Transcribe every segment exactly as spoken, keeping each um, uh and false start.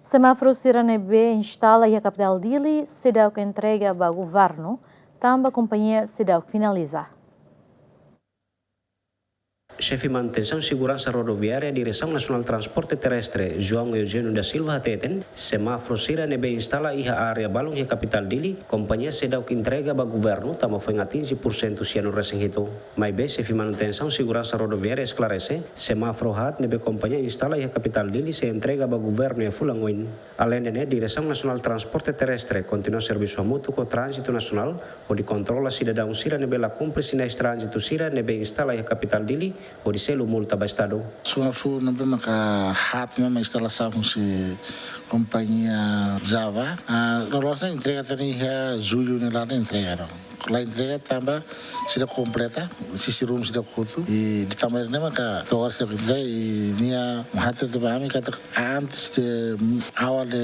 Semáforu sira ne'ebé instala iha kapitál Dili seidauk entrega ba governu, tanba kompañia seidauk finaliza. Xefe Manutensaun Seguransa Rodoviária Diresaun Nasionál Transporte Terrestre, João Eugênio da Silva hateten, semáforu sira ne'ebé instala iha área balun iha kapitál Dili, kompañia seidauk entrega ba governu, tanba foin atinje pursentu sianu resin hitu. Maibé, Xefe Manutensaun Seguransa Rodoviária esklarese, semáforu haat ne'ebé kompañia instala iha kapitál Dili sei entrega ba governu iha fulan oin. Aleinde ne'e, Diresaun Nasionál Transporte Terrestre kontinua servisu hamutuk ho Tránzitu Nasionál, hodi kontrola sidadaun sira ne'ebé la kumpre sinais tránzitu sira ne'ebé instala iha kapitál Dili, hodi selu multa ba Estadu. Semáforu ne'ebé maka haat ne'e mak instalasaun husi kompañia Java. Ah, loloos ne'e entrega tiha ona iha jullu nia laran entrega ona. La entrega tanba seidauk kompleta, sisi ruma seidauk hotu. I tanba ne'e maka to'o agora seidauk entrega i nia hatete ba ami katak antes de, mm, awal de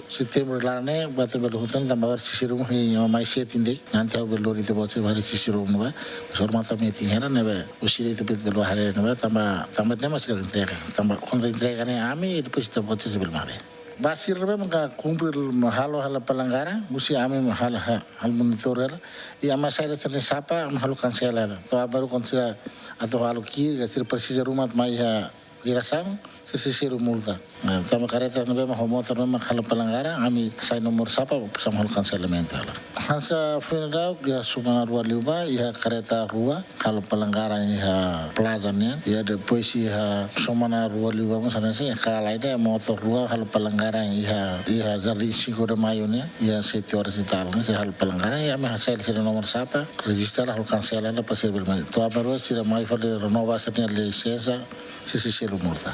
setembru laran ne'e, ba tenke bele hotu ona, tanba agora sisi ruma iha ema mai sete de'it, nanti ha'u bele lori tiha ba hodi sisi ruma ne'ebá. Só mata meeting hela ne'ebé, husi ida ita bele bá haree ne'ebá, tanba, tanba ne'e mak seidauk entrega. Tanba kuandu entrega ne'e ami, i depois ita-boot sei bele mai haree. Ba sira ne'ebé maka kumpre halo, halo pelanggaran, husi ami halo, ha-, halo monitor hela. I ami hasai sira-nia sapa, ami halo kansela hela. To'o agora kuandu sira atu halo ki'ik, ka sira presiza ruma atu mai iha diresaun, sei, sei selu multa. Nah, tanba kareta ne'ebé mak ho motór ne'ebé mak halo pelanggaran, ami hasai nomor sapa, presiza halo kanselamentu hela. Hanesan foin daudauk iha semana rua liubá, iha kareta rua halo pelanggaran iha plaza nian. Iha depois iha semana rua liubá mós hanesan, iha kala ida motór rua halo pelanggaran iha, iha Jardim Cinco de Maio nian, iha sete horas e tal, ne'e sira halo pelanggaran, i ami hasai sira-nia nomor sapa, rejista hela, halo kansela hela, para sira bele mai. To'o agora sira mai fali renova sira-nia lisensa, sei, sei selu multa.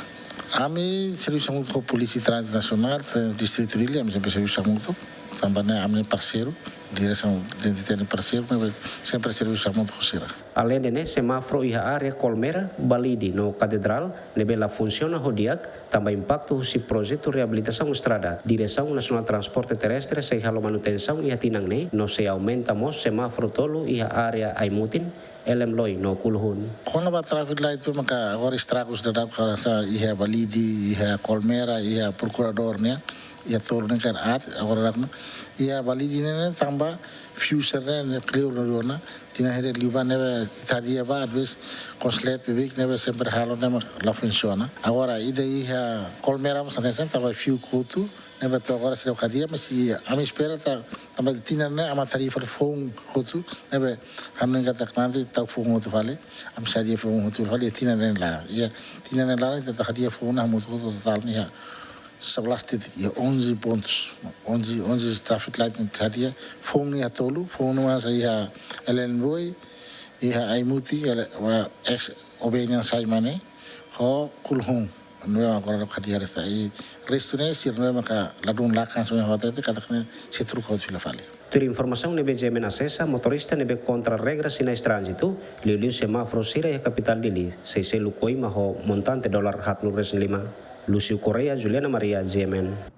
Ami servisu hamutuk ho Polísia Tránzitu Nasionál, Tránzitu Distritu Dili, ami sempre servisu hamutuk. Tanba ne'e ami parseiru, diresaun identita ne'e parseiru, ne'ebé sempre servisu hamutuk ho sira. Aleinde ne'e, semáforu iha área Kolmera, Balide no Katedrál ne'ebé la funsiona ho di'ak, tanba impaktu husi projetu reabilitasaun estrada. Diresaun Nasionál Transporte Terrestre sei halo manutensaun iha tinan ne'e, no sei aumenta mós semáforu tolu iha área Aimutin, Elemloi no Kuluhun. Kona-ba traffic light ne'ebé maka agora estragu daudauk hanesan iha Balide, iha Kolmera, iha Prokuradór nian, iha tolu ne'e kaer aat, agora daudauk ne'e. Iha Balide ne'e, ne'e tanba fiu sira-ne'e, ne'e kleur ne'e rona, tinan hirak liubá ne'ebé ita hadi'a ba, às vezes, konslet beibeik ne'ebé sempre halo ne'e mak la funsiona. Agora, ida iha Kolmera mós hanesan, tanba fiu kotu, ne'ebé to'o agora seidauk hadi'a, mas i ami espera ta, tanba tinan ne'e ami hadi'a fali foun hotu, ne'ebé hanoin katak nanti tau foun hotu fali, ami sei hadi'a foun hotu fali, iha tinan ne'e laran. Iha tinan ne'e laran, ita hadi'a foun hamutuk hotu totál ne'e iha sebelas titik, iha onze pontos, onze, onze traffic light ne'e hadi'a, foun ne'e iha tolu, foun ne'e mak iha Elemloi, iha Aimutin, ele-, wa-, ex Obeña Saimane, ho Kuluhun. Ne'ebé mak agora daudauk hadi'a resta. I restu ne'e sira ne'ebé maka ladún lakan sira-ne'e hotu, katak ne'e sei troka hotu fila fali. Tuir informasaun ne'ebé G M N asesa, motorista ne'ebé kontra regra sinais tránzitu, liuliu semáforu sira iha kapitál Dili, sei selu koima ho montante dolar haatnulu resin lima. Lúcio Correia, Juliana Maria, G M N.